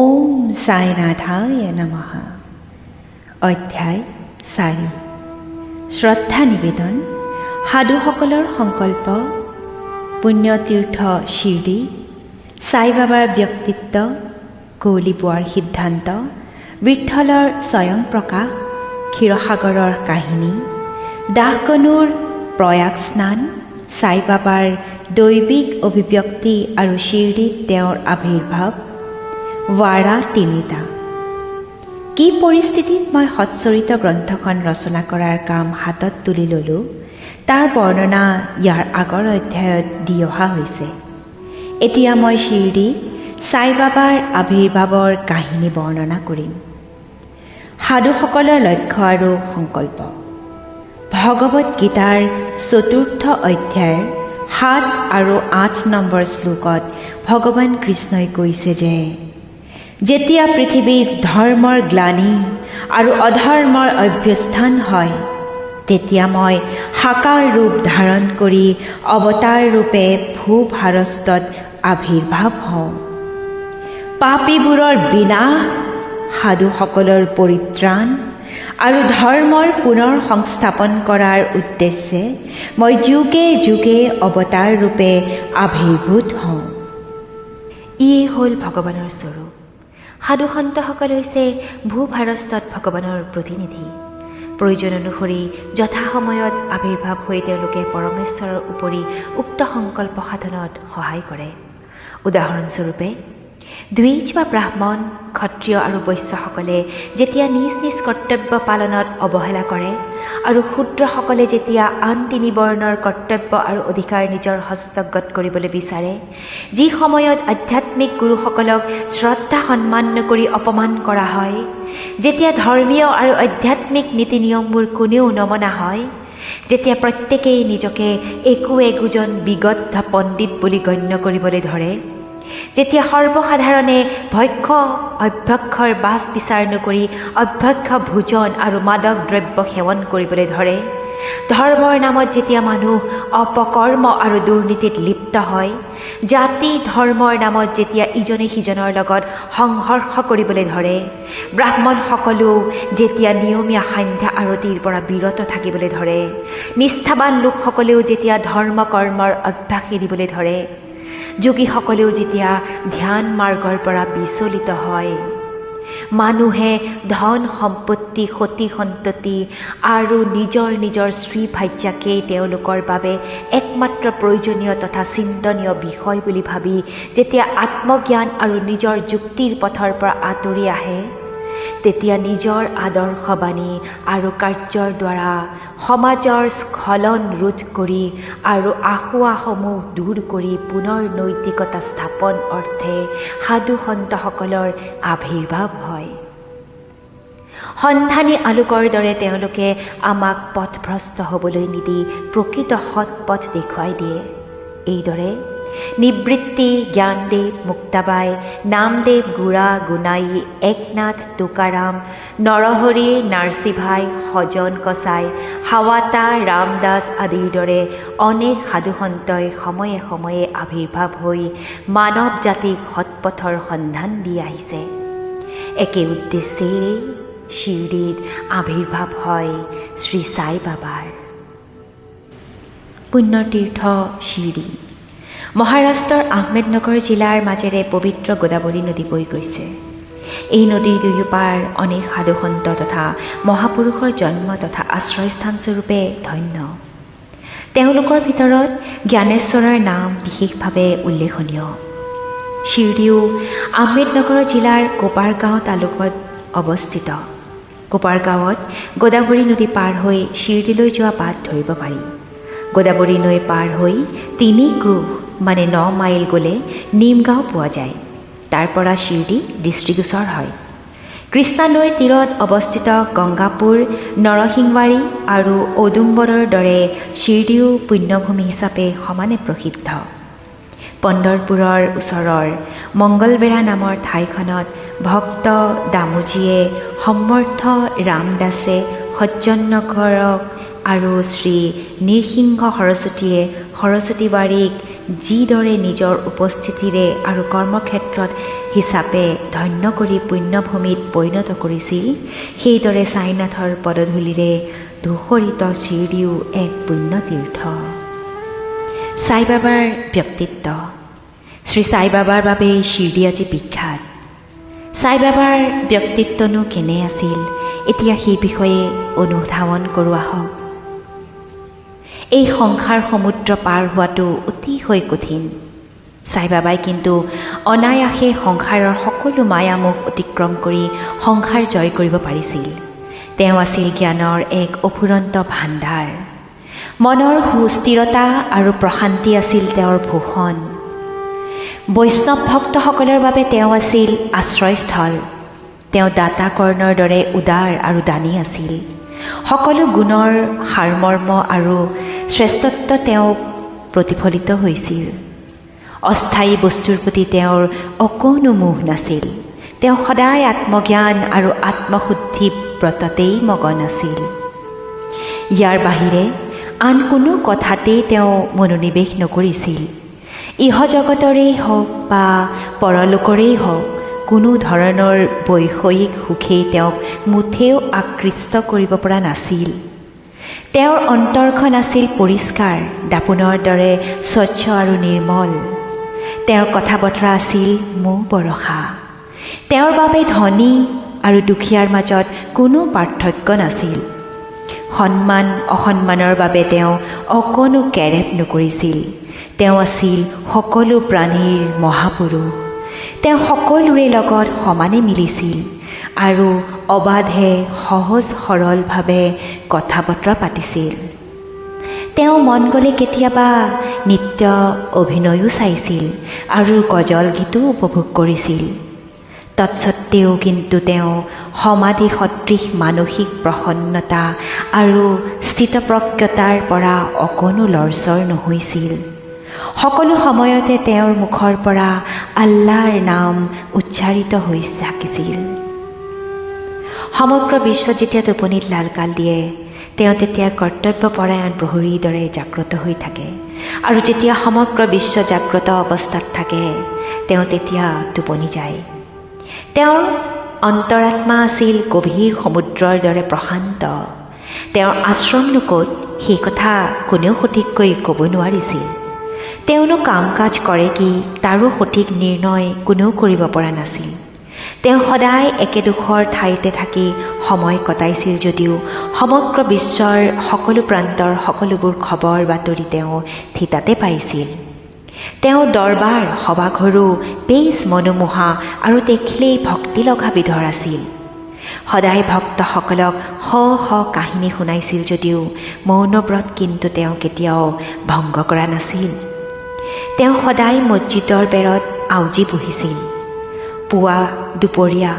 ওম সাইনাথায় নমঃ। অধ্যায় 4। শ্ৰদ্ধা নিবেদন, সাধুসকলৰ সংকল্প, পুণ্যতীৰ্থ শিৰডি, সাইবাবাৰ ব্যক্তিত্ব, কৌলি বোৱাৰ সিদ্ধান্ত, বিঠ্ঠলৰ স্বয়ং প্ৰকাশ, ক্ষীৰসাগৰৰ কাহিনী, দাসগণুৰ প্ৰয়াগ স্নান, সাইবাবাৰ দৈৱিক অভিব্যক্তি আৰু শিৰডিত তেওঁৰ আৱিৰ্ভাৱ, ৱাৰা তিনিটা। কি পৰিস্থিতিত মই সৎচৰিত গ্ৰন্থখন ৰচনা কৰাৰ কাম হাতত তুলি ল'লোঁ, তাৰ বৰ্ণনা ইয়াৰ আগৰ অধ্যায়ত দি অহা হৈছে। এতিয়া মই শিৰডিত সাইবাবাৰ আৱিৰ্ভাৱৰ কাহিনী বৰ্ণনা কৰিম। সাধুসকলৰ লক্ষ্য আৰু সংকল্প। ভগৱত গীতাৰ চতুৰ্থ অধ্যায়ৰ 7 আৰু 8 নম্বৰ শ্লোকত ভগৱান কৃষ্ণই কৈছে যে যেতিয়া পৃথিৱীত ধৰ্মৰ গ্লানি আৰু অধৰ্মৰ অভ্যস্থান হয়, তেতিয়া মই সাকাৰ ৰূপ ধাৰণ কৰি অৱতাৰ ৰূপে ভূভাৰস্তত আৱিৰ্ভাৱ হওঁ। পাপীবোৰৰ বিনাশ, সাধুসকলৰ পৰিত্ৰাণ আৰু ধৰ্মৰ পুনৰ সংস্থাপন কৰাৰ উদ্দেশ্যে মই যুগে যুগে অৱতাৰ ৰূপে আৱিৰ্ভূত হওঁ। ইয়ে হ'ল ভগৱানৰ স্বৰূপ। সাধু সন্তসকল হৈছে ভূভাৰস্তত ভগৱানৰ প্ৰতিনিধি। প্ৰয়োজন অনুসৰি যথাসময়ত আৱিৰ্ভাৱ হৈ তেওঁলোকে পৰমেশ্বৰৰ উপৰি উক্ত সংকল্প সাধনত সহায় কৰে। উদাহৰণস্বৰূপে, দ্বিজ বা ব্ৰাহ্মণ, ক্ষত্ৰিয় আৰু বৈশ্যসকলে যেতিয়া নিজ নিজ কৰ্তব্য পালনত অৱহেলা কৰে আৰু শূদ্ৰসকলে যেতিয়া আন তিনি বৰ্ণৰ কৰ্তব্য আৰু অধিকাৰ নিজৰ হস্তগত কৰিবলৈ বিচাৰে, যি সময়ত আধ্যাত্মিক গুৰুসকলক শ্ৰদ্ধা সন্মান নকৰি অপমান কৰা হয়, যেতিয়া ধৰ্মীয় আৰু আধ্যাত্মিক নীতি নিয়মবোৰ কোনেও নমনা হয়, যেতিয়া প্ৰত্যেকেই নিজকে একো একোজন বিগদ্ধ পণ্ডিত বুলি গণ্য কৰিবলৈ ধৰে, যেতিয়া সৰ্বসাধাৰণে ভক্ষ্য অভ্যক্ষৰ বাছ বিচাৰ নকৰি অভ্যক্ষ ভোজন আৰু মাদক দ্ৰব্য সেৱন কৰিবলৈ ধৰে, ধৰ্মৰ নামত যেতিয়া মানুহ অপকৰ্ম আৰু দুৰ্নীতিত লিপ্ত হয়, জাতি ধৰ্মৰ নামত যেতিয়া ইজনে সিজনৰ লগত সংঘৰ্ষ কৰিবলৈ ধৰে, ব্ৰাহ্মণসকলেও যেতিয়া নিয়মীয়া সান্ধ্যা আৰতিৰ পৰা বিৰত থাকিবলৈ ধৰে, নিষ্ঠাবান লোকসকলেও যেতিয়া ধৰ্ম কৰ্মৰ অভ্যাস এৰিবলৈ ধৰে, যোগীসকলেও যেতিয়া ধ্যান মাৰ্গৰ পৰা বিচলিত হয়, মানুহে ধন সম্পত্তি, সতি সন্ততি আৰু নিজৰ নিজৰ স্ত্ৰী ভাৰ্যাকেই তেওঁলোকৰ বাবে একমাত্ৰ প্ৰয়োজনীয় তথা চিন্তনীয় বিষয় বুলি ভাবি যেতিয়া আত্মজ্ঞান আৰু নিজৰ যুক্তিৰ পথৰ পৰা আঁতৰি আহে, তেতিয়া নিজৰ আদৰ্শবাণী আৰু কাৰ্যৰ দ্বাৰা সমাজৰ স্খলন ৰোধ কৰি আৰু আসোঁৱাহসমূহ দূৰ কৰি পুনৰ নৈতিকতা স্থাপন অৰ্থে সাধু সন্তসকলৰ আৱিৰ্ভাৱ হয়। সন্ধানী আলোকৰ দৰে তেওঁলোকে আমাক পথভ্ৰষ্ট হ'বলৈ নিদি প্ৰকৃত সৎ পথ দেখুৱাই দিয়ে। এইদৰে নিবৃত্তি, জ্ঞানদেৱ, মুক্তাবাই, নামদেৱ, গোৰা, গুণাই, একনাথ, তুকাৰাম, নৰহৰি, নাৰ্চিভাই, সজন কচাই, হাৱাতা, ৰামদাস আদিৰ দৰে অনেক সাধুসন্তই সময়ে সময়ে আৱিৰ্ভাৱ হৈ মানৱ জাতিক সৎপথৰ সন্ধান দি আহিছে। একে উদ্দেশ্যেৰেই শিৰডিত আৱিৰ্ভাৱ হয় শ্ৰী সাই বাবাৰ। পুণ্যতীৰ্থ শিৰডি মহাৰাষ্ট্ৰৰ আহমেদনগৰ জিলাৰ মাজেৰে পবিত্ৰ গোদাবৰী নদী বৈ গৈছে। এই নদীৰ দুয়োপাৰ অনেক সাধুসন্ত তথা মহাপুৰুষৰ জন্ম তথা আশ্ৰয়স্থানস্বৰূপে ধন্য। তেওঁলোকৰ ভিতৰত জ্ঞানেশ্বৰৰ নাম বিশেষভাৱে উল্লেখনীয়। শিৰডিও আহমেদনগৰ জিলাৰ কোপাৰগাঁও তালুকত অৱস্থিত। কোপাৰগাঁৱত গোদাবৰী নদী পাৰ হৈ শিৰডিলৈ যোৱা বাট ধৰিব পাৰি। গোদাবৰী নৈ পাৰ হৈ 3 ক্ৰোহ মানে 9 মাইল গ'লে নিমগাঁও পোৱা যায়। তাৰ পৰা শিৰডি দৃষ্টিগোচৰ হয়। কৃষ্ণা নৈৰ তীৰত অৱস্থিত গংগাপুৰ, নৰসিংবাৰী আৰু ঔদুম্বৰৰ দৰে শিৰডিও পুণ্যভূমি হিচাপে সমানে প্ৰসিদ্ধ। পণ্ডৰপুৰৰ ওচৰৰ মংগলবেৰা নামৰ ঠাইখনত ভক্ত দামোজীয়ে সমৰ্থ ৰামদাসে সজ্জনগৰক আৰু শ্ৰী নৃসিংহ সৰস্বতীয়ে সৰস্বতীবাৰীক যিদৰে নিজৰ উপস্থিতিৰে আৰু কৰ্মক্ষেত্ৰত হিচাপে ধন্য কৰি পুণ্যভূমিত পৰিণত কৰিছিল, সেইদৰে সাইনাথৰ পদধূলিৰে ধূসৰিত শিৰডিও এক পুণ্যতীৰ্থ। সাইবাবাৰ ব্যক্তিত্ব। শ্ৰী সাইবাবাৰ বাবে শিৰডি আজি বিখ্যাত। সাইবাবাৰ ব্যক্তিত্বনো কেনে আছিল, এতিয়া সেই বিষয়ে অনুধাৱন কৰোঁ আহক। এই সংসাৰ সমুদ্ৰ পাৰ হোৱাটো অতিশয় কঠিন। সাইবাবাই কিন্তু অনায়াসে সংসাৰৰ সকলো মায়ামুখ অতিক্ৰম কৰি সংসাৰ জয় কৰিব পাৰিছিল। তেওঁ আছিল জ্ঞানৰ এক অফুৰন্ত ভাণ্ডাৰ। মনৰ সুস্থিৰতা আৰু প্ৰশান্তি আছিল তেওঁৰ ভূষণ। বৈষ্ণৱ ভক্তসকলৰ বাবে তেওঁ আছিল আশ্ৰয়স্থল। তেওঁ দাতা কৰ্ণৰ দৰে উদাৰ আৰু দানী আছিল। সকলো গুণৰ সাৰমৰ্ম আৰু শ্ৰেষ্ঠত্ব তেওঁক প্ৰতিফলিত হৈছিল। অস্থায়ী বস্তুৰ প্ৰতি তেওঁৰ অকণো মোহ নাছিল। তেওঁ সদায় আত্মজ্ঞান আৰু আত্মশুদ্ধি ব্ৰততেই মগন আছিল। ইয়াৰ বাহিৰে আন কোনো কথাতেই তেওঁ মনোনিৱেশ নকৰিছিল। ইহজগতৰেই হওক বা পৰলোকৰেই হওক, কোনো ধৰণৰ বৈষয়িক সুখেই তেওঁক মুঠেও আকৃষ্ট কৰিব পৰা নাছিল। তেওঁৰ অন্তৰখন আছিল পৰিষ্কাৰ, দাপোনৰ দৰে স্বচ্ছ আৰু নিৰ্মল। তেওঁৰ কথা বতৰা আছিল মৌ বৰষা। তেওঁৰ বাবে ধনী আৰু দুখীয়াৰ মাজত কোনো পাৰ্থক্য নাছিল। সন্মান অসন্মানৰ বাবে তেওঁ অকণো কেৰেপ নকৰিছিল। তেওঁ আছিল সকলো প্ৰাণীৰ মহাপুৰুষ। তেওঁ সকলোৰে লগত সমানে মিলিছিল আৰু অবাধে সহজ সৰলভাৱে কথা বতৰা পাতিছিল। তেওঁ মন গ'লে কেতিয়াবা নৃত্য অভিনয়ো চাইছিল আৰু গজল গীতো উপভোগ কৰিছিল। তৎসত্ত্বেও কিন্তু তেওঁ সমাধি সদৃশ মানসিক প্ৰসন্নতা আৰু স্থিতপ্ৰজ্ঞতাৰ পৰা অকণো লৰচৰ নহৈছিল। সকলো সময়তে তেওঁৰ মুখৰ পৰা আল্লাহৰ নাম উচ্চাৰিত হৈ থাকিছিল। সমগ্ৰ বিশ্ব যেতিয়া টোপনিত লালকাল দিয়ে, তেওঁ তেতিয়া কৰ্তব্যপৰায়ণ প্ৰহৰীৰ দৰে জাগ্ৰত হৈ থাকে, আৰু যেতিয়া সমগ্ৰ বিশ্ব জাগ্ৰত অৱস্থাত থাকে, তেওঁ তেতিয়া টোপনি যায়। তেওঁৰ অন্তৰাত্মা আছিল গভীৰ সমুদ্ৰৰ দৰে প্ৰশান্ত। তেওঁৰ আশ্ৰমনো ক'ত, সেই কথা কোনেও সঠিককৈ ক'ব নোৱাৰিছিল। তেওঁনো কাম কাজ কৰে কি, তাৰো সঠিক নিৰ্ণয় কোনেও কৰিব পৰা নাছিল। তেওঁ সদায় একেডোখৰ ঠাইতে থাকি সময় কটাইছিল যদিও সমগ্ৰ বিশ্বৰ সকলো প্ৰান্তৰ সকলোবোৰ খবৰ বাতৰি তেওঁ থিতাতে পাইছিল। তেওঁৰ দৰবাৰ সভাঘৰো বেছ মনোমোহা আৰু দেখিলেই ভক্তি লগা বিধৰ আছিল। সদায় ভক্তসকলক শ শ কাহিনী শুনাইছিল যদিও মৌনব্ৰত কিন্তু তেওঁ কেতিয়াও ভংগ কৰা নাছিল। তেওঁ সদায় মছজিদৰ বেৰত আউজি বহিছিল। পুৱা, দুপৰীয়া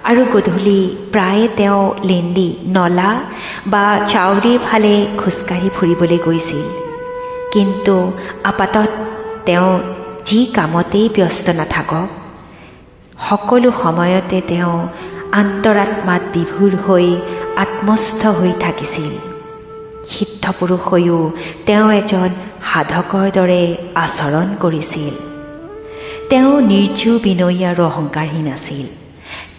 আৰু গধূলি প্ৰায়ে তেওঁ লেণ্ডি নলা বা চাউৰিৰ ফালে খোজকাঢ়ি ফুৰিবলৈ গৈছিল। কিন্তু আপাতত তেওঁ যি কামতেই ব্যস্ত নাথাকক, সকলো সময়তে তেওঁ আন্তৰাত্মাত বিভোৰ হৈ আত্মস্থ হৈ থাকিছিল। সিদ্ধ পুৰুষ হৈও তেওঁ এজন সাধকৰ দৰে আচৰণ কৰিছিল। তেওঁ নিৰ্জু, বিনয়ী আৰু অহংকাৰহীন আছিল।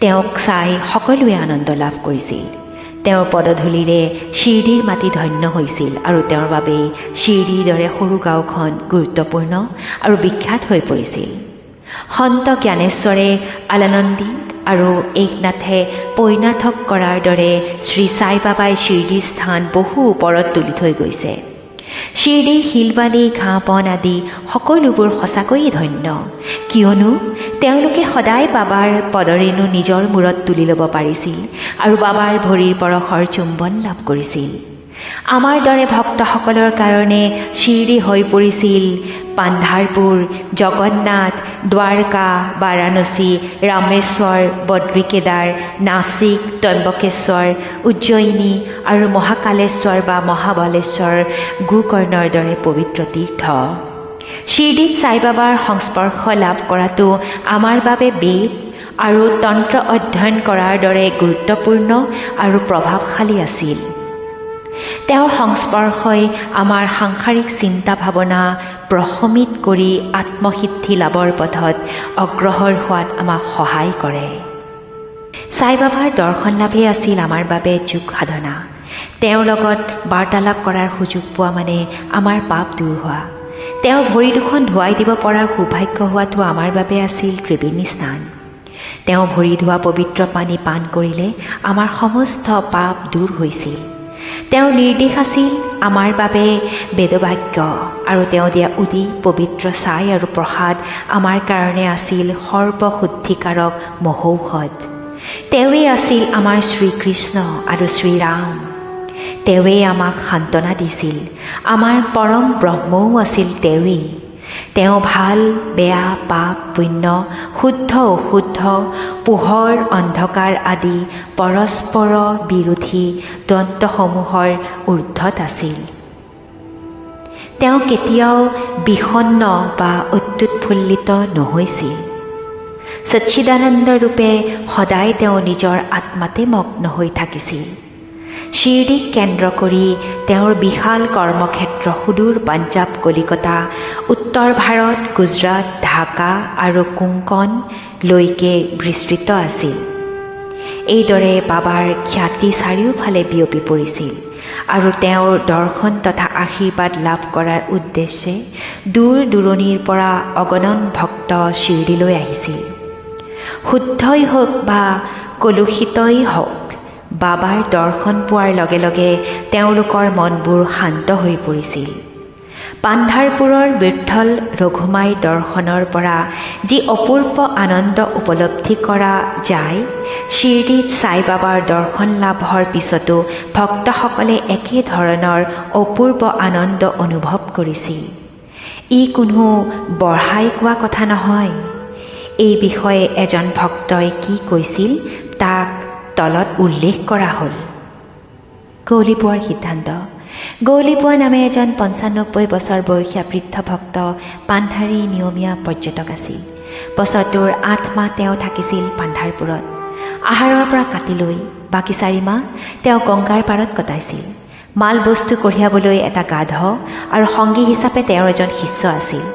তেওঁক চাই সকলোৱে আনন্দ লাভ কৰিছিল। তেওঁৰ পদধূলিৰে শিৰডিৰ মাটি ধন্য হৈছিল আৰু তেওঁৰ বাবেই শিৰডিৰ দৰে সৰু গাঁওখন গুৰুত্বপূৰ্ণ আৰু বিখ্যাত হৈ পৰিছিল। সন্ত জ্ঞানেশ্বৰে আলানন্দী আৰু একনাথে পৈনাথক কৰাৰ দৰে শ্ৰী সাইবাবাই শিৰডিৰ স্থান বহু ওপৰত তুলি থৈ গৈছে। শিৰডিৰ শিলবালি, ঘাঁহ বন আদি সকলোবোৰ সঁচাকৈয়ে ধন্য, কিয়নো তেওঁলোকে সদায় বাবাৰ পদৰেণু নিজৰ মূৰত তুলি ল'ব পাৰিছিল আৰু বাবাৰ ভৰিৰ পৰশৰ চুম্বন লাভ কৰিছিল। আমাৰ দৰে ভক্তসকলৰ কাৰণে শিৰডি হৈ পৰিছিল পান্ধাৰপুৰ, জগন্নাথ, দ্বাৰকা, বাৰাণসী, ৰামেশ্বৰ, বদ্ৰীকেদাৰ, নাচিক, ত্ৰম্বকেশ্বৰ, উজ্জয়িনী আৰু মহাকালেশ্বৰ বা মহাবলেশ্বৰ গোকৰ্ণৰ দৰে পবিত্ৰ তীৰ্থ। শিৰডিত সাইবাবাৰ সংস্পৰ্শ লাভ কৰাটো আমাৰ বাবে বেদ আৰু তন্ত্ৰ অধ্যয়ন কৰাৰ দৰে গুৰুত্বপূৰ্ণ আৰু প্ৰভাৱশালী আছিল। তেওঁৰ সংস্পৰ্শই আমাৰ সাংসাৰিক চিন্তা ভাৱনা প্ৰশমিত কৰি আত্মসিদ্ধি লাভৰ পথত অগ্ৰসৰ হোৱাত আমাক সহায় কৰে। সাই বাবাৰ দৰ্শন লাভেই আছিল আমাৰ বাবে যোগ সাধনা। তেওঁৰ লগত বাৰ্তালাপ কৰাৰ সুযোগ পোৱা মানে আমাৰ পাপ দূৰ হোৱা। তেওঁৰ ভৰি দুখন ধুৱাই দিব পৰাৰ সৌভাগ্য হোৱাটো আমাৰ বাবে আছিল ত্ৰিবেণী স্নান। তেওঁ ভৰি ধোৱা পবিত্ৰ পানী পান কৰিলে আমাৰ সমস্ত পাপ দূৰ হৈছিল। তেওঁৰ নিৰ্দেশ আছিল আমাৰ বাবে বেদবাক্য আৰু তেওঁ দিয়া উদি পবিত্ৰ ছাই আৰু প্ৰসাদ আমাৰ কাৰণে আছিল সৰ্বশুদ্ধিকাৰক মহৌষধ। তেওঁৱেই আছিল আমাৰ শ্ৰীকৃষ্ণ আৰু শ্ৰীৰাম। তেওঁৱেই আমাক সান্তনা দিছিল। আমাৰ পৰম ব্ৰহ্মও আছিল তেওঁৱেই। তেওঁ ভাল বেয়া, পাপ পুণ্য, শুদ্ধ অশুদ্ধ, পোহৰ অন্ধকাৰ আদি পৰস্পৰ বিৰোধী দ্বন্দ্বসমূহৰ ঊৰ্ধত আছিল। তেওঁ কেতিয়াও বিষণ্ণ বা অত্যুৎফুল্লিত নহৈছিল। সচ্চিদানন্দ ৰূপে সদায় তেওঁ নিজৰ আত্মাতে মগ্ন হৈ থাকিছিল। শিৰডিক কেন্দ্ৰ কৰি তেওঁৰ বিশাল কৰ্মক্ষেত্ৰ সুদূৰ পাঞ্জাৱ, কলিকতা, উত্তৰ ভাৰত, গুজৰাট, ঢাকা আৰু কোংকণলৈকে বিস্তৃত আছিল। এইদৰে বাবাৰ খ্যাতি চাৰিওফালে বিয়পি পৰিছিল আৰু তেওঁৰ দৰ্শন তথা আশীৰ্বাদ লাভ কৰাৰ উদ্দেশ্যে দূৰ দূৰণিৰ পৰা অগণন ভক্ত শিৰডিলৈ আহিছিল। শুদ্ধই হওক বা কলুষিতই হওক, বাবাৰ দৰ্শন পোৱাৰ লগে লগে তেওঁলোকৰ মনবোৰ শান্ত হৈ পৰিছিল। পান্ধাৰপুৰৰ বিঠ্ঠল ৰঘুমাইৰ দৰ্শনৰ পৰা যি অপূৰ্ব আনন্দ উপলব্ধি কৰা যায়, শিৰডিত সাই বাবাৰ দৰ্শন লাভৰ পিছতো ভক্তসকলে একেধৰণৰ অপূৰ্ব আনন্দ অনুভৱ কৰিছিল। ই কোনো বঢ়াই কোৱা কথা নহয়। এই বিষয়ে এজন ভক্তই কি কৈছিল তাক তলত উল্লেখ কৰা হ'ল। গৌলিপুৱাৰ সিদ্ধান্ত। গৌলিপুৱা নামে এজন 95 বছৰ বয়সীয়া বৃদ্ধ ভক্ত পান্ধাৰীৰ নিয়মীয়া পৰ্যটক আছিল। বছৰটোৰ 8 মাহ তেওঁ থাকিছিল পান্ধাৰপুৰত। আহাৰৰ পৰা কাটি লৈ বাকী 4 মাহ তেওঁ গংগাৰ পাৰত কটাইছিল। মাল বস্তু কঢ়িয়াবলৈ এটা গাধ আৰু সংগী হিচাপে তেওঁৰ এজন শিষ্য আছিল।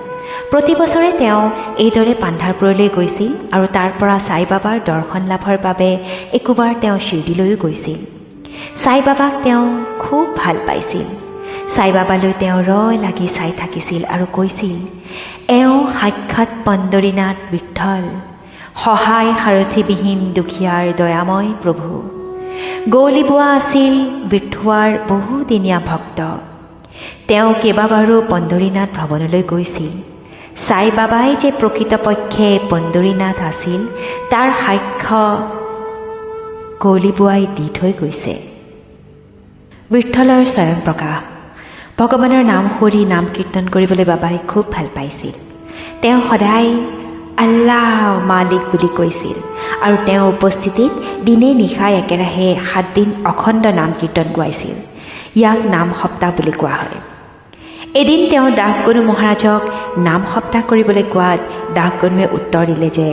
প্ৰতি বছৰে তেওঁ এইদৰে পান্ধাৰপুৰলৈ গৈছিল আৰু তাৰ পৰা সাই বাবাৰ দৰ্শন লাভৰ বাবে একোবাৰ তেওঁ শিৰডিলৈও গৈছিল। সাই বাবাক তেওঁ খুব ভাল পাইছিল। সাই বাবালৈ তেওঁ ৰয় লাগি চাই থাকিছিল আৰু কৈছিল, এওঁ সাক্ষাৎ পণ্ডৰীনাথ বিঠ্ঠল, সহায় সাৰথিবিহীন দুখীয়াৰ দয়াময় প্ৰভু। গৌলিবোৱা আছিল বিঠুৱাৰ বহুদিনীয়া ভক্ত। তেওঁ কেইবাবাৰো পণ্ডৰীনাথ ভ্ৰমণলৈ গৈছিল। সাই বাবাই যে প্ৰকৃতপক্ষে পণ্ডৰীনাথ আছিল তাৰ সাক্ষ্য গৌলিবোৱাই দি থৈ গৈছে। বিঠ্ঠলৰ স্বয়ং প্ৰকাশ। ভগৱানৰ নাম সুৰি নাম কীৰ্তন কৰিবলৈ বাবাই খুব ভাল পাইছিল। তেওঁ সদায় আল্লাহ মালিক বুলি কৈছিল আৰু তেওঁৰ উপস্থিতিত দিনে নিশাই একেৰাহে 7 দিন অখণ্ড নাম কীৰ্তন গোৱাইছিল। ইয়াক নাম সপ্তাহ বুলি কোৱা হয়। এদিন তেওঁ দাসগণু মহাৰাজক নাম সপ্তাহ কৰিবলৈ কোৱাত দাসগণুৱে উত্তৰ দিলে যে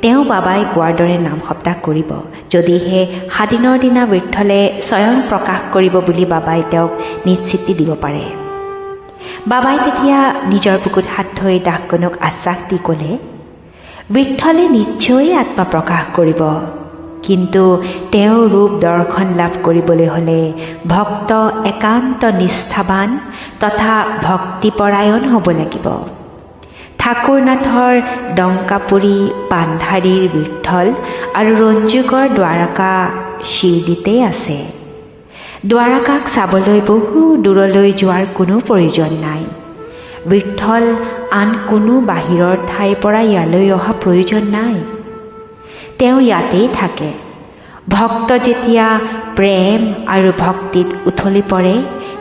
তেওঁ বাবাই কোৱাৰ দৰে নাম সপ্তাহ কৰিব, যদিহে 7 দিনৰ দিনা বিঠ্ঠলে স্বয়ং প্ৰকাশ কৰিব বুলি বাবাই তেওঁক নিশ্চিতি দিব পাৰে। বাবাই তেতিয়া নিজৰ বুকুত হাত থৈ দাসগণুক আশ্বাস দি ক'লে, বিঠ্ঠলে নিশ্চয় আত্মপ্ৰকাশ কৰিব, কিন্তু তেওঁৰ ৰূপ দৰ্শন লাভ কৰিবলৈ হ'লে ভক্ত একান্ত নিষ্ঠাবান তথা ভক্তিপৰায়ণ হ'ব লাগিব। ঠাকুৰনাথৰ ডংকাপুৰী পান্ধাৰীৰ বিঠ্ঠল আৰু ৰঞ্জুগড় দ্বাৰকা শিৰডিতে আছে। দ্বাৰকাক চাবলৈ বহু দূৰলৈ যোৱাৰ কোনো প্ৰয়োজন নাই। বিঠ্ঠল আন কোনো বাহিৰৰ ঠাইৰ পৰা ইয়ালৈ অহা প্ৰয়োজন নাই, তেওঁ ইয়াতেই থাকে। ভক্ত যেতিয়া প্ৰেম আৰু ভক্তিত উথলি পৰে,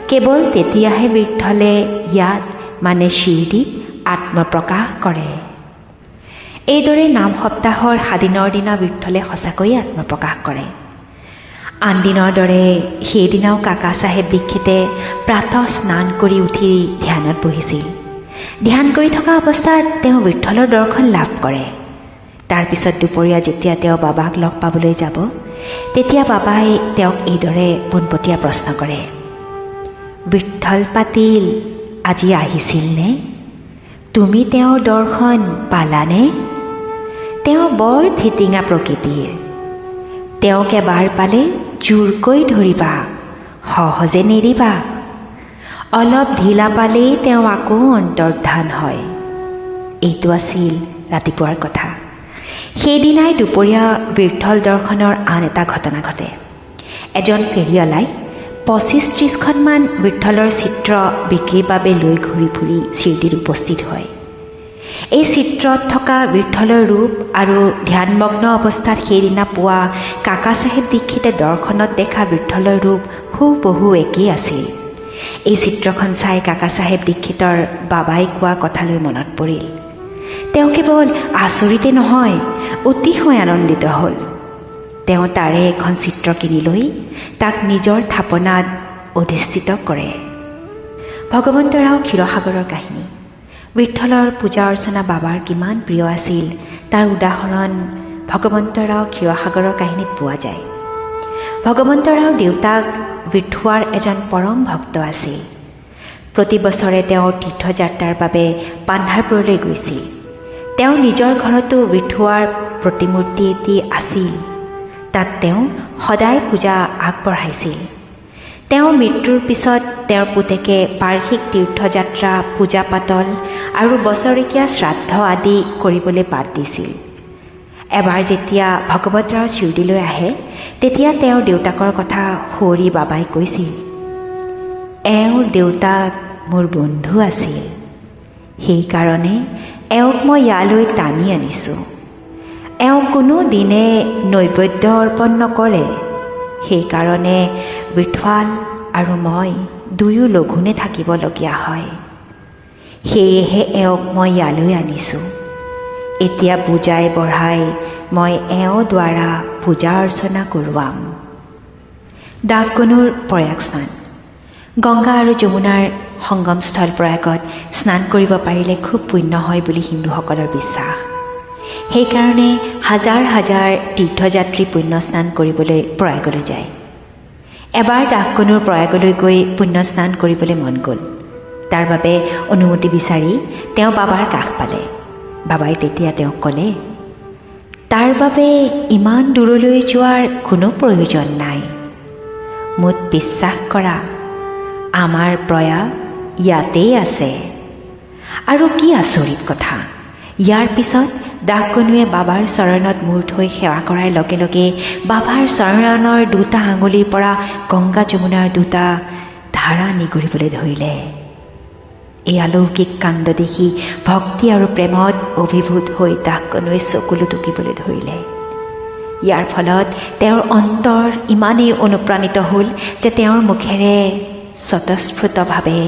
কেৱল তেতিয়াহে বিঠ্ঠলে ইয়াত মানে শিৰডিত আত্মপ্ৰকাশ কৰে। এইদৰে নাম সপ্তাহৰ 7 দিনৰ দিনা বিঠ্ঠলে সঁচাকৈয়ে আত্মপ্ৰকাশ কৰে। আন দিনৰ দৰে সেইদিনাও কাকা চাহেব দীক্ষিতে প্ৰাতঃ স্নান কৰি উঠি ধ্যানত বহিছিল। ধ্যান কৰি থকা অৱস্থাত তেওঁ বিঠ্ঠলৰ দৰ্শন লাভ কৰে। তাৰপিছত দুপৰীয়া যেতিয়া তেওঁ বাবাক লগ পাবলৈ যাব, তেতিয়া বাবাই তেওঁক এইদৰে পোনপটীয়া প্ৰশ্ন কৰে, বিঠ্ঠল পাটিল আজি আহিছিলনে? তুমি তেওঁৰ দৰ্শন পালানে? তেওঁ বৰ ফিটিঙা প্ৰকৃতিৰ। তেওঁক এবাৰ পালে জোৰকৈ ধৰিবা, সহজে নেৰিবা। অলপ ঢিলা পালেই তেওঁ আকৌ অন্তৰ্ধান হয়। এইটো আছিল ৰাতিপুৱাৰ কথা। সেইদিনাই দুপৰীয়া বিঠ্ঠল দৰ্শনৰ আন এটা ঘটনা ঘটে। এজন ফেৰীৱালাই 25-30খনমান বিঠ্ঠলৰ চিত্ৰ বিক্ৰীৰ বাবে লৈ ঘূৰি ফুৰি শিৰডিত উপস্থিত হয়। এই চিত্ৰত থকা বিঠ্ঠলৰ ৰূপ আৰু ধ্যানমগ্ন অৱস্থাত সেইদিনা পুৱা কাকাচাহেব দীক্ষিতে দৰ্শনত দেখা বিঠ্ঠলৰ ৰূপ হুবহু একেই আছিল। এই চিত্ৰখন চাই কাকাচাহেব দীক্ষিতৰ বাবাই কোৱা কথালৈ মনত পৰিল। তেওঁ কেৱল আচৰিতে নহয়, অতিশয় আনন্দিত হ'ল। তেওঁ তাৰে এখন চিত্ৰ কিনি লৈ তাক নিজৰ থাপনাত অধিষ্ঠিত কৰে। ভগৱন্তৰাও ক্ষীৰসাগৰৰ কাহিনী। বিঠ্ঠলৰ পূজা অৰ্চনা বাবাৰ কিমান প্ৰিয় আছিল তাৰ উদাহৰণ ভগৱন্তৰাও ক্ষীৰসাগৰৰ কাহিনীত পোৱা যায়। ভগৱন্তৰাওৰ দেউতাক বিঠুৱাৰ এজন পৰম ভক্ত আছিল। প্ৰতি বছৰে তেওঁ তীৰ্থযাত্ৰাৰ বাবে পান্ধাৰপুৰলৈ গৈছিল। তেওঁৰ নিজৰ ঘৰতো বিঠুৱাৰ প্ৰতিমূৰ্তি এটি আছিল। তাত তেওঁ সদায় পূজা আগবঢ়াইছিল। তেওঁৰ মৃত্যুৰ পিছত তেওঁৰ পুতেকে বাৰ্ষিক তীৰ্থযাত্ৰা, পূজা পাতল আৰু বছৰেকীয়া শ্ৰাদ্ধ আদি কৰিবলৈ বাদ দিছিল। এবাৰ যেতিয়া ভগৱতৰাও শিৰডিলৈ আহে, তেতিয়া তেওঁৰ দেউতাকৰ কথা সুঁৱৰি বাবাই কৈছিল, এওঁৰ দেউতাক মোৰ বন্ধু আছিল, সেইকাৰণে এওঁক মই ইয়ালৈ টানি আনিছোঁ। এওঁ কোনো দিনে নৈবেদ্য অৰ্পণ নকৰে, সেইকাৰণে বিঠুৱাল আৰু মই দুয়ো লঘোণে থাকিবলগীয়া হয়। সেয়েহে এওঁক মই ইয়ালৈ আনিছোঁ। এতিয়া বুজাই বঢ়াই মই এওঁৰ দ্বাৰা পূজা অৰ্চনা কৰোৱাম। দাগগনুৰ প্ৰয়াগ স্নান। গংগা আৰু যমুনাৰ সংগমস্থল প্ৰয়াগত স্নান কৰিব পাৰিলে খুব পুণ্য হয় বুলি হিন্দুসকলৰ বিশ্বাস। সেইকাৰণে হাজাৰ হাজাৰ তীৰ্থযাত্ৰী পুণ্য স্নান কৰিবলৈ প্ৰয়াগলৈ যায়। এবাৰ দাগগনুৰ প্ৰয়াগলৈ গৈ পুণ্য স্নান কৰিবলৈ মন গ'ল। তাৰ বাবে অনুমতি বিচাৰি তেওঁ বাবাৰ কাষ পালে। বাবাই তেতিয়া তেওঁক ক'লে, তাৰ বাবে ইমান দূৰলৈ যোৱাৰ কোনো প্ৰয়োজন নাই। মোত বিশ্বাস কৰা, আমাৰ প্ৰয়াগ ইয়াতেই আছে। আৰু কি আচৰিত কথা, ইয়াৰ পিছত দাগগনুৱে বাবাৰ চৰণত মূৰ থৈ সেৱা কৰাৰ লগে লগে বাবাৰ চৰণৰ দুটা আঙুলিৰ পৰা গংগা যমুনাৰ দুটা ধাৰা নিগৰিবলৈ ধৰিলে। এই অলৌকিক কাণ্ড দেখি ভক্তি আৰু প্ৰেমত অভিভূত হৈ দাগগনুৱে চকুলো টুকিবলৈ ধৰিলে। ইয়াৰ ফলত তেওঁৰ অন্তৰ ইমানেই অনুপ্ৰাণিত হ'ল যে তেওঁৰ মুখেৰে স্বতঃস্ফূৰ্তভাৱে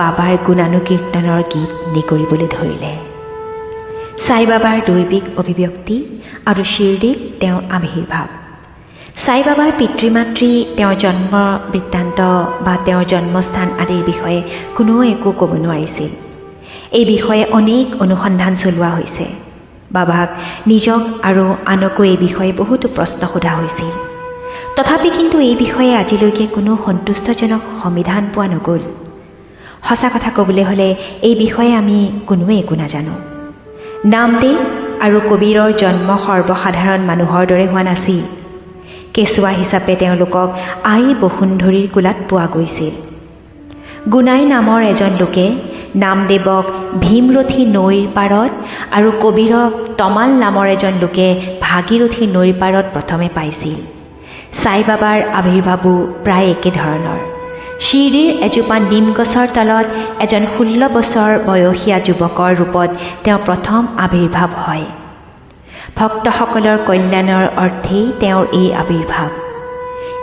বাবাৰ গুণানুকীৰ্তনৰ গীত নিগৰিবলৈ ধৰিলে। সাইবাবাৰ দৈবিক অভিব্যক্তি আৰু শিৰডিত তেওঁৰ আৱিৰ্ভাৱ। সাইবাবাৰ পিতৃ মাতৃ, তেওঁৰ জন্ম বৃত্তান্ত বা তেওঁৰ জন্মস্থান আদিৰ বিষয়ে কোনেও একো ক'ব নোৱাৰিছিল। এই বিষয়ে অনেক অনুসন্ধান চলোৱা হৈছে। বাবাক নিজক আৰু আনকো এই বিষয়ে বহুতো প্ৰশ্ন সোধা হৈছিল। তথাপি কিন্তু এই বিষয়ে আজিলৈকে কোনো সন্তুষ্টজনক সমিধান পোৱা নগ'ল। সঁচা কথা ক'বলৈ হ'লে এই বিষয়ে আমি কোনোৱে একো নাজানো। নামদেৱ আৰু কবীৰৰ জন্ম সৰ্বসাধাৰণ মানুহৰ দৰে হোৱা নাছিল। কেঁচুৱা হিচাপে তেওঁলোকক আই বসুন্ধৰীৰ কোলাত পোৱা গৈছিল। গুণাই নামৰ এজন লোকে নামদেৱক ভীমৰথী নৈৰ পাৰত আৰু কবীৰক তমাল নামৰ এজন লোকে ভাগীৰথী নৈৰ পাৰত প্ৰথমে পাইছিল। সাইবাবাৰ আৱিৰ্ভাৱো প্ৰায় একেধৰণৰ। শিৰডিৰ এজোপা নিম গছৰ তলত এজন 16 বছৰ বয়সীয়া যুৱকৰ ৰূপত তেওঁ প্ৰথম আৱিৰ্ভাৱ হয়। ভক্তসকলৰ কল্যাণৰ অৰ্থেই তেওঁৰ এই আৱিৰ্ভাৱ।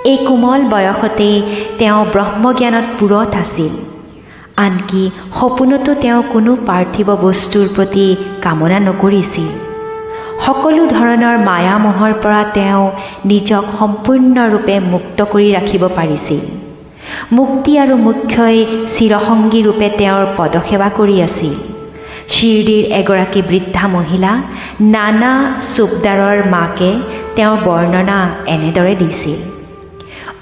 এই কোমল বয়সতেই তেওঁ ব্ৰহ্মজ্ঞানত পূৰঠ আছিল। আনকি সপোনতো তেওঁ কোনো পাৰ্থিৱ বস্তুৰ প্ৰতি কামনা নকৰিছিল। সকলো ধৰণৰ মায়ামোহৰ পৰা তেওঁ নিজক সম্পূৰ্ণৰূপে মুক্ত কৰি ৰাখিব পাৰিছিল। মুক্তি আৰু মোক্ষই চিৰসংগী ৰূপে তেওঁৰ পদসেৱা কৰি আছিল। শিৰডিৰ এগৰাকী বৃদ্ধা মহিলা নানা চুপদাৰৰ মাকে তেওঁৰ বৰ্ণনা এনেদৰে দিছিল।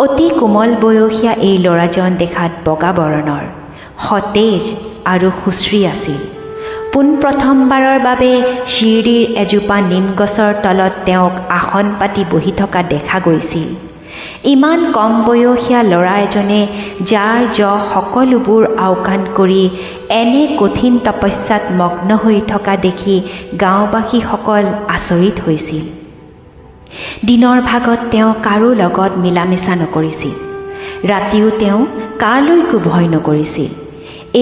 অতি কোমল বয়সীয়া এই ল'ৰাজন দেখাত বগা বৰণৰ, সতেজ আৰু সুশ্ৰী আছিল। পোনপ্ৰথমবাৰৰ বাবে শিৰডিৰ এজোপা নিম গছৰ তলত তেওঁক আসন পাতি বহি থকা দেখা গৈছিল। ইমান কম বয়সীয়া ল'ৰা এজনে যাৰ সকলোবোৰ আওকাণ কৰি এনে কঠিন তপস্যাত মগ্ন হৈ থকা দেখি গাঁওবাসীসকল আচৰিত হৈছিল। দিনৰ ভাগত তেওঁ কাৰো লগত মিলা মিছা নকৰিছিল, ৰাতিও তেওঁ কালৈকো ভয় নকৰিছিল।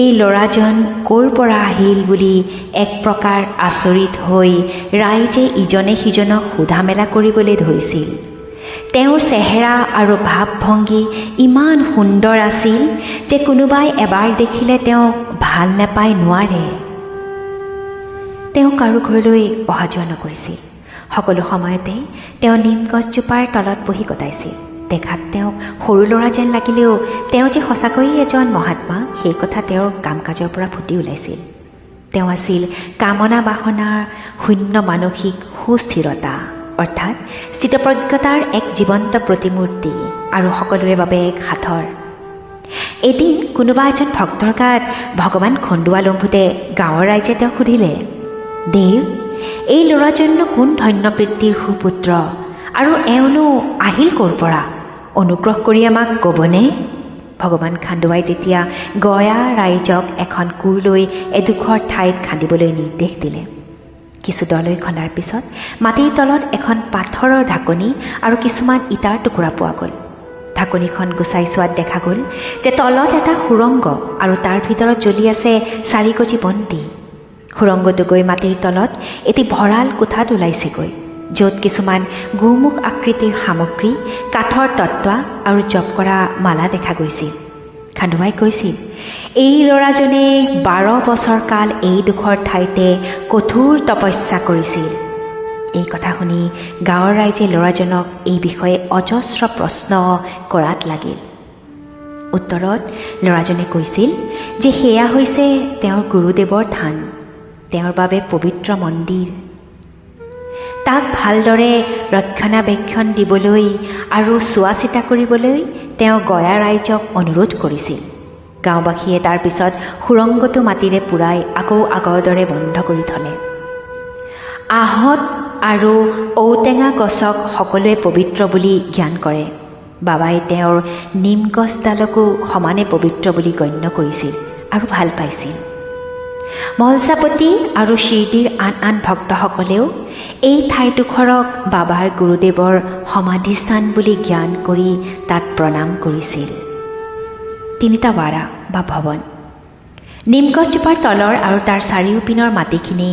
এই ল'ৰাজন ক'ৰ পৰা আহিল বুলি এক প্ৰকাৰ আচৰিত হৈ ৰাইজে ইজনে সিজনক সোধা মেলা কৰিবলৈ ধৰিছিল। তেওঁৰ চেহেৰা আৰু ভাৱ ভংগী ইমান সুন্দৰ আছিল যে কোনোবাই এবাৰ দেখিলে তেওঁক ভাল নাপাই নোৱাৰে। তেওঁ কাৰো ঘৰলৈ অহা যোৱা নকৰিছিল। সকলো সময়তে তেওঁ নিম গছজোপাৰ তলত বহি কটাইছিল। দেখাত তেওঁক সৰু ল'ৰা যেন লাগিলেও তেওঁ যে সঁচাকৈয়ে এজন মহাত্মা, সেই কথা তেওঁৰ কাম কাজৰ পৰা ফুটি ওলাইছিল। তেওঁ আছিল কামনা বাসনাৰ শূন্য মানসিক সুস্থিৰতা, অৰ্থাৎ স্থিতপ্ৰজ্ঞতাৰ এক জীৱন্ত প্ৰতিমূৰ্তি আৰু সকলোৰে বাবে এক সাঁথৰ। এদিন কোনোবা এজন ভক্তৰ গাত ভগৱান খন্দোৱা লম্ভোতে গাঁৱৰ ৰাইজে তেওঁক সুধিলে, দেৱ, এই ল'ৰাজননো কোন ধন্যবৃত্তিৰ সুপুত্ৰ আৰু এওঁনো আহিল ক'ৰ পৰা? অনুগ্ৰহ কৰি আমাক ক'বনে? ভগৱান খান্দুৱাই তেতিয়া গয়া ৰাইজক এখন কোৰ লৈ এডোখৰ ঠাইত খান্দিবলৈ নিৰ্দেশ দিলে। কিছু দলৈ খন্দাৰ পিছত মাটিৰ তলত এখন পাথৰৰ ঢাকনি আৰু কিছুমান ইটাৰ টুকুৰা পোৱা গ'ল। ঢাকনিখন গুচাই চোৱাত দেখা গ'ল যে তলত এটা সুৰংগ আৰু তাৰ ভিতৰত জ্বলি আছে চাৰিগজি বন্তি। সুৰংগটো গৈ মাটিৰ তলত এটি ভঁৰাল কোঠাত ওলাইছেগৈ, য'ত কিছুমান গোমুখ আকৃতিৰ সামগ্ৰী, কাঠৰ তত্ত্বা আৰু জপ কৰা মালা দেখা গৈছিল। খান্দুৱাই কৈছিল, এই ল'ৰাজনে 12 বছৰ কাল এইডোখৰ ঠাইতে কঠোৰ তপস্যা কৰিছিল। এই কথা শুনি গাঁৱৰ ৰাইজে ল'ৰাজনক এই বিষয়ে অজস্ৰ প্ৰশ্ন কৰাত লাগিল। উত্তৰত ল'ৰাজনে কৈছিল যে সেয়া হৈছে তেওঁৰ গুৰুদেৱৰ থান, তেওঁৰ বাবে পবিত্ৰ মন্দিৰ। তাক ভালদৰে ৰক্ষণাবেক্ষণ দিবলৈ আৰু চোৱা চিতা কৰিবলৈ তেওঁ গয়া ৰাইজক অনুৰোধ কৰিছিল। গাঁওবাসীয়ে তাৰপিছত সুৰংগটো মাটিৰে পূৰাই আকৌ আগৰ দৰে বন্ধ কৰি থ'লে। আহঁত আৰু ঔটেঙা গছক সকলোৱে পবিত্ৰ বুলি জ্ঞান কৰে। বাবাই তেওঁৰ নিম গছডালকো সমানে পবিত্ৰ বুলি গণ্য কৰিছিল আৰু ভাল পাইছিল। মলচাপতি আৰু শিৰডিৰ আন আন ভক্তসকলেও এই ঠাইডোখৰক বাবাৰ গুৰুদেৱৰ সমাধিস্থান বুলি জ্ঞান কৰি তাত প্ৰণাম কৰিছিল। তিনিটা ৱাৰা বা ভৱন। নিমগছজোপাৰ তলৰ আৰু তাৰ চাৰিওপিনৰ মাটিখিনি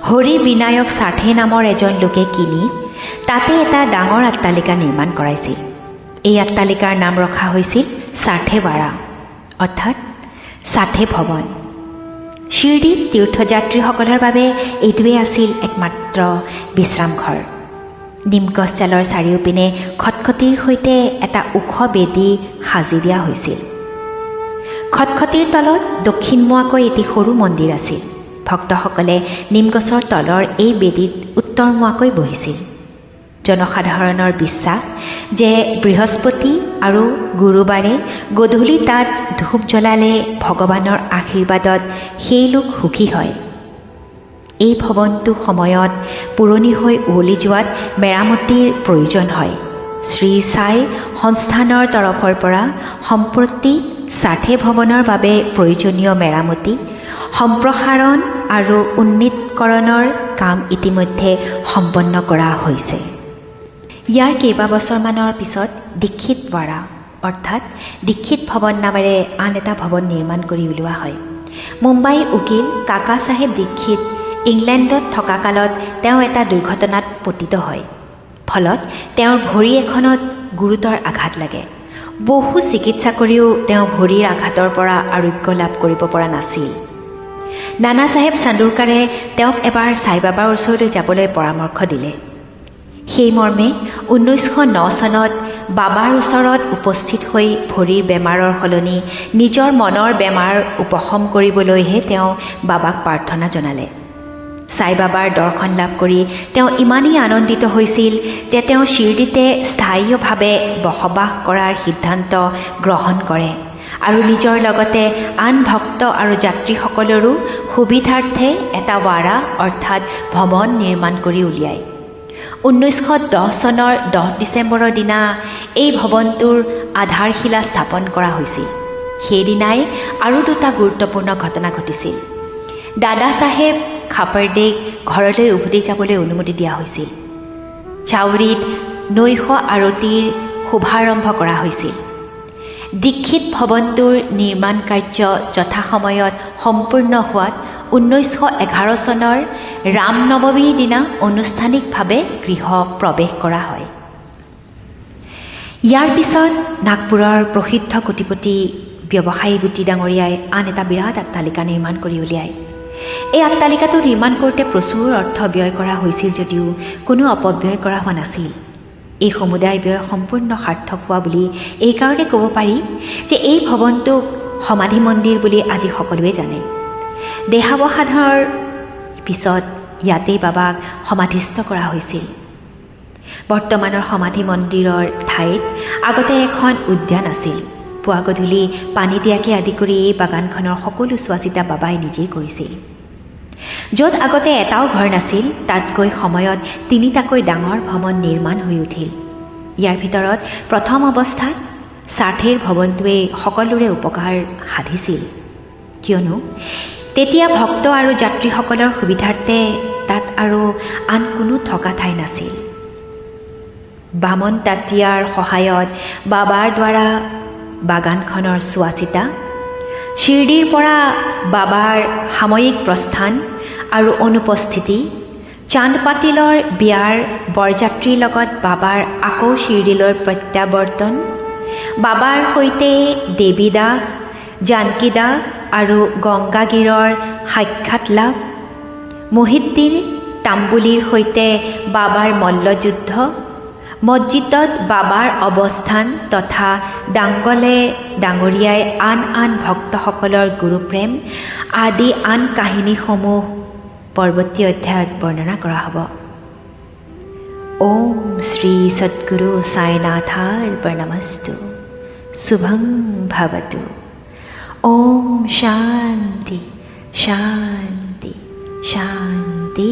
হৰি বিনায়ক সাঠে নামৰ এজন লোকে কিনি তাতে এটা ডাঙৰ অট্টালিকা নিৰ্মাণ কৰাইছিল। এই অট্টালিকাৰ নাম ৰখা হৈছিল সাঠেৱাৰা, অৰ্থাৎ সাঠে ভৱন। শিৰডিত তীৰ্থযাত্ৰীসকলৰ বাবে এইটোৱেই আছিল একমাত্ৰ বিশ্ৰামঘৰ। নিমগছডালৰ চাৰিওপিনে খটখটিৰ সৈতে এটা ওখ বেদী সাজি দিয়া হৈছিল। খটখটিৰ তলত দক্ষিণমুৱাকৈ এটি সৰু মন্দিৰ আছিল। ভক্তসকলে নিমগছৰ তলৰ এই বেদীত উত্তৰমুৱাকৈ বহিছিল। জনসাধাৰণৰ বিশ্বাস যে বৃহস্পতি আৰু গুৰুবাৰে গধূলি তাত ধূপ জ্বলালে ভগৱানৰ আশীৰ্বাদত সেই লোক সুখী হয়। এই ভৱনটো সময়ত পুৰণি হৈ উৱলি যোৱাত মেৰামতিৰ প্ৰয়োজন হয়। শ্ৰী সাই সংস্থানৰ তৰফৰ পৰা সম্প্ৰতি সাঠে ভৱনৰ বাবে প্ৰয়োজনীয় মেৰামতি, সম্প্ৰসাৰণ আৰু উন্নীতকৰণৰ কাম ইতিমধ্যে সম্পন্ন কৰা হৈছে। ইয়াৰ কেইবাবছৰমানৰ পিছত দীক্ষিত ৱাৰা অৰ্থাৎ দীক্ষিত ভৱন নামেৰে আন এটা ভৱন নিৰ্মাণ কৰি উলিওৱা হয়। মুম্বাইৰ উকিল কাকা চাহেব দীক্ষিত ইংলেণ্ডত থকা কালত তেওঁ এটা দুৰ্ঘটনাত পতিত হয়। ফলত তেওঁৰ ভৰি এখনত গুৰুতৰ আঘাত লাগে। বহু চিকিৎসা কৰিও তেওঁ ভৰিৰ আঘাতৰ পৰা আৰোগ্য লাভ কৰিব পৰা নাছিল। নানা চাহেব চান্দুৰকাৰে তেওঁক এবাৰ সাইবাবাৰ ওচৰলৈ যাবলৈ পৰামৰ্শ দিলে। সেই মৰ্মে 1909 চনত বাবাৰ ওচৰত উপস্থিত হৈ ভৰিৰ বেমাৰৰ সলনি নিজৰ মনৰ বেমাৰ উপশম কৰিবলৈহে তেওঁ বাবাক প্ৰাৰ্থনা জনালে। সাইবাবাৰ দৰ্শন লাভ কৰি তেওঁ ইমানেই আনন্দিত হৈছিল যে তেওঁ শিৰডিতে স্থায়ীভাৱে বসবাস কৰাৰ সিদ্ধান্ত গ্ৰহণ কৰে আৰু নিজৰ লগতে আন ভক্ত আৰু যাত্ৰীসকলৰো সুবিধাৰ্থে এটা ৱাৰা অৰ্থাৎ ভৱন নিৰ্মাণ কৰি উলিয়ায়। 1910 চনৰ 10 ডিচেম্বৰৰ দিনা এই ভৱনটোৰ আধাৰশিলা স্থাপন কৰা হৈছিল। সেইদিনাই আৰু দুটা গুৰুত্বপূৰ্ণ ঘটনা ঘটিছিল। দাদা চাহেব খাপাৰ্ডেক ঘৰলৈ উভতি যাবলৈ অনুমতি দিয়া হৈছিল। চাউৰিত নৈশ আৰতিৰ শুভাৰম্ভ কৰা হৈছিল। দীক্ষিত ভৱনটোৰ নিৰ্মাণ কাৰ্য যথাসময়ত সম্পূৰ্ণ হোৱাত 1911 চনৰ ৰামনৱমীৰ দিনা আনুষ্ঠানিকভাৱে গৃহ প্ৰৱেশ কৰা হয়। ইয়াৰ পিছত নাগপুৰৰ প্ৰসিদ্ধ কোটিপতি ব্যৱসায়ী বুটি ডাঙৰীয়াই আন এটা বিৰাট অট্টালিকা নিৰ্মাণ কৰি উলিয়ায়। এই অট্টালিকাটো নিৰ্মাণ কৰোঁতে প্ৰচুৰ অৰ্থ ব্যয় কৰা হৈছিল যদিও কোনো অপব্যয় কৰা হোৱা নাছিল। এই সমুদায় ব্যয় সম্পূৰ্ণ সাৰ্থক হোৱা বুলি এইকাৰণে ক'ব পাৰি যে এই ভৱনটোক সমাধি মন্দিৰ বুলি আজি সকলোৱে জানে। দেহাৱসাধৰ পিছত ইয়াতেই বাবাক সমাধিস্থ কৰা হৈছিল। বৰ্তমানৰ সমাধি মন্দিৰৰ ঠাইত আগতে এখন উদ্যান আছিল। পুৱা গধূলি পানী দিয়াকে আদি কৰি এই বাগানখনৰ সকলো চোৱা চিতা বাবাই নিজেই কৰিছিল। য'ত আগতে এটাও ঘৰ নাছিল, তাত গৈ সময়ত তিনিটাকৈ ডাঙৰ ভৱন নিৰ্মাণ হৈ উঠিল। ইয়াৰ ভিতৰত প্ৰথম অৱস্থাত ষাঠিৰ ভৱনটোৱে সকলোৰে উপকাৰ সাধিছিল, কিয়নো তেতিয়া ভক্ত আৰু যাত্ৰীসকলৰ সুবিধাৰ্থে তাত আৰু আন কোনো থকা ঠাই নাছিল। বামন তাঁতীয়াৰ সহায়ত বাবাৰ দ্বাৰা বাগানখনৰ চোৱা চিতা, শিৰডিৰ পৰা বাবাৰ সাময়িক প্ৰস্থান আৰু অনুপস্থিতি, চান্দ পাটিলৰ বিয়াৰ বৰযাত্ৰীৰ লগত বাবাৰ আকৌ শিৰডিলৈ প্ৰত্যাৱৰ্তন, বাবাৰ সৈতে দেৱীদাস, জানকীদাস আৰু গংগাগীৰৰ সাক্ষাৎ লাভ, মহিদ্দিন তাম্বুলিৰ সৈতে বাবাৰ মল্লযুদ্ধ, মছজিদত বাবাৰ অৱস্থান তথা ডাংগলে ডাঙৰীয়াই আন আন ভক্তসকলৰ গুৰুপ্ৰেম আদি আন কাহিনীসমূহ পৰৱৰ্তী অধ্যায়ত বৰ্ণনা কৰা হ'ব। ওম শ্ৰী সদ্গুৰু সাইনাথাৰ্পণমস্তু। শুভং ভৱতু। ওম শান্তি শান্তি শান্তি।